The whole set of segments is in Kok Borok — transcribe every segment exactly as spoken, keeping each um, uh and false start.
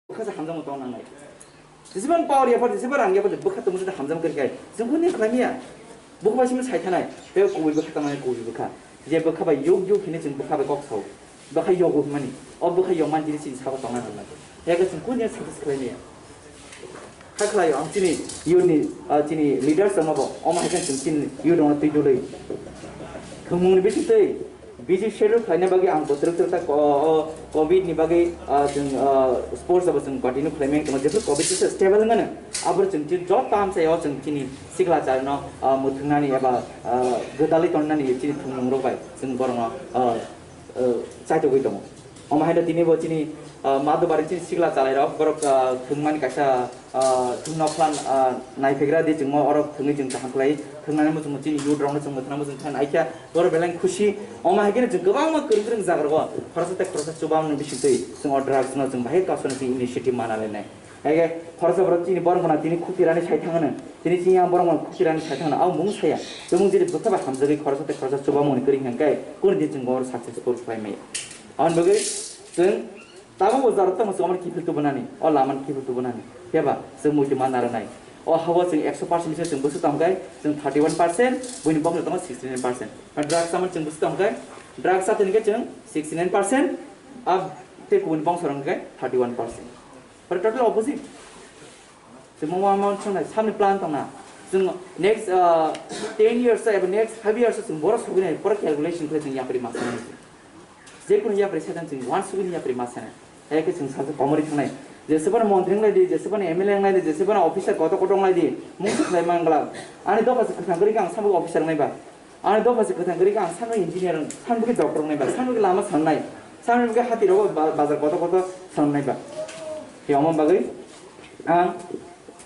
Bwkha se hamjakma tong nangnai. Jesiban power yapar, jesiban rang yapar, bwkha tongma jodi hamjakma kwrwi khai. Jengkho ni khlai maya. Bwkha bai simi sai thanai. Tei kubui bwkha tongmani kubui bwkha. Je bwkha bai yuk yuk hini chwng bwkha bai kok sao. Bwkha yogo hwnmani. O bwkha yokmani jini chini sabo tongna nangnai. Yakhe chwng kuni success khlai maya. Kha khlai ang chini youth ni, ah, chini leaders rokno bo. Omo hai khe chwng chini youth rokno twi dulwi. Thwngmung ni bising twi. Busy schedule khlaina bagwi ang bothorok thwrwk ta ko-, o covid ni bagwi, ah, chwng, ah, sports abo chwng continue khlaimani tongma jephru covid kisa stable wngmano. Aboro chwng chini joto amchaio chwng chini sikla charno, ah, mwthwngnani eba, ah, gwdalwi tongnani chini thwngmungrok bai chwng borokno, ah, ah, chaitogwi tongo. Omo haino tini bo chini, ah, Madhubari chini sikla chalairok borok, ah, thwngmani kaisa ah, chwngno plan, ah, naiphegra di chwngmo oro thwngwi chwng kaham khlai thwngnani muchungmo chini youth rokno chwng mwthangna muchung thang aikha borok belai khusi. Omo hai kheno chwng kwbangma kwrwng kwrwng jaga rogo khoroksa tei khoroksa chubamani bisingtwi chwng o drugs no chwng bahai kausoni chwng initiative mana lainai. Haikhe khoroksa borok chini borok gana tini khutirani sai thangano, tini chini yang borok gana khutirani sai thangano, abo mung saya. Chwng jiri bwkha bai hamjagwi khoroksa tei khoroksa chubamani kwrwng hwnkhe kunu din chwng oro successful khlai maya. Aboni bagwi chwng Tabuk o jora tamo chwng omo kiphil tubunani, o lama kiphil tubunani. Phiya ba chwng muitu ma narwknai. O hao chwng ekso percent bising chwng bwswk tong khe chwng thirty one percent, buini bongso tongo sixty nine percent. Drugs chamani chwng bwswk tong khe, drugs chatini khe chwng sixty nine percent, a tei kubuni bongso rok khe thirty one percent. But total opposite. Chwng mo ma songnai, samni plan tongna. Chwng next, uh, ten years eba next five years chwng borok sogwinai pura calculation khlai chwng yapri ma sanai. Jekunu yapri setan chwng wansugwini yapri ma sanai. Hai khe chwng salsa komori thangnai. Jesebani montri wnglai di, jesebani M L A wnglai di, jesebani officer kotor kotor wnglai di, mung se khlai mangla. Ani dopha se kwthang kwrwi khe ang sambo officer wngnai ba. Ani dopha se kwthang kwrwi khe ang sambo engineer, sambo khe doctor wngnai ba, sambo khe lama sanai, sambo khe hati rogo ba-, bazar kotor kotor sanai ba. He omo bagwi ang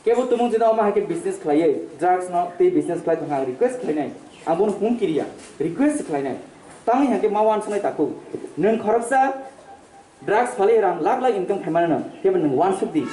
kebo tumung jina omo hai khe business khlaiwi, drugs no tei business khlai tongkha ang request khlainai. Ang bono hum kiriya, request khlainai. Tangwi hai khe ma wansuknai takhuk. Nwng khoroksa drugs phalwi rang lakh lakh income khaimano, kebo nwng wansuk di.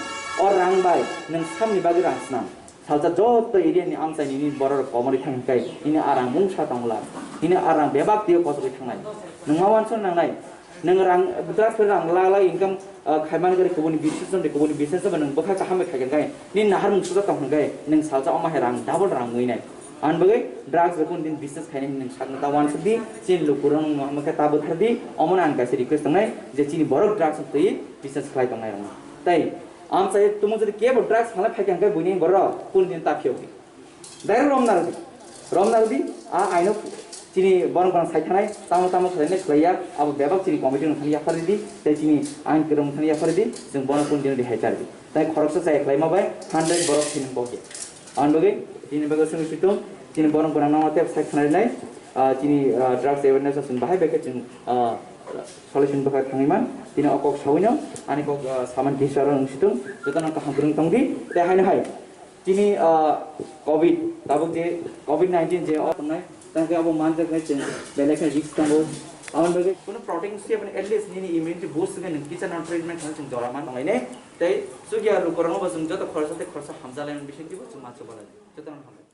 O rang bai nwng samni bagwi rang swnam. Salsa joto area ni amchai nini borok komori thang khe nini arang mungsa tongla. Nini arang bebak tio kochogwi thangnai. Nwng ma wansuk nangnai. Nwng rang, drugs phalwi rang lakh lakh income, ah, khaimani gari kubuni business no, kubuni business no nwng bwkha kaham bai khai khe nini nahar mung suja tong hwnkhe nwng salsa omo hai rang double rang wngwi nai. Ani bagwi drugs bai kunu din business khainai hinwi nwng sakno ta wansuk di, chini lukurok nwng hwnba khe ta bwthar di, omono ang kaisa request tongnai je chini borok drugs no twi business khlai tongnai rokno. Tei amchai tumung jodi kebo drugs phalnai phai kha hwnkhe buini borok kunu din ta phiyok di. Direct rom narwdi. Rom narwdi, a aino chini borok borok sai thanai, tamo tamo khlainai khlaiya, abo bebak chini committee nwng thani yaphar di, tei chini ain kwrwng nwng thani yaphar di, chwng bono kunu din di hai char di. Tai khoroksa chaya khlaima bai hundred borok thini bokya. Aboni bagwi tini bagwi chwng situng, tini borok borok nangma tei sai khna rinai, ah, tini, ah, drugs awareness o chwng bahai bai khe chwng, ah, solution bwkha thangwi man. Tini o kok sawi no, ani kok, ah, saman kisa ro nwng situng, joto no kaham kwrwng tong di, tei haino hai. Tini, ah, covid, tabuk je covid nineteen je o tongnai, tang khe abo manjak nai chwng belai khe risk tongo. Aboni bagwi kuno protection at least nini immunity boost khe nwng kisa no treatment khe chwng jora man tonglainai. Tei chukya lukurokno bo chwng joto khoroksa tei khoroksa hamjalaimani bisingtwi bo chwng ma chubalai. Jotono hambai.